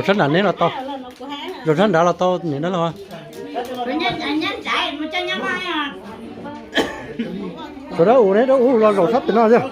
Sab nram neb los tau, zaum sab nrad los tau niam dab laug. Sawv daws ua neb dab ua los zaum sab pem no yog.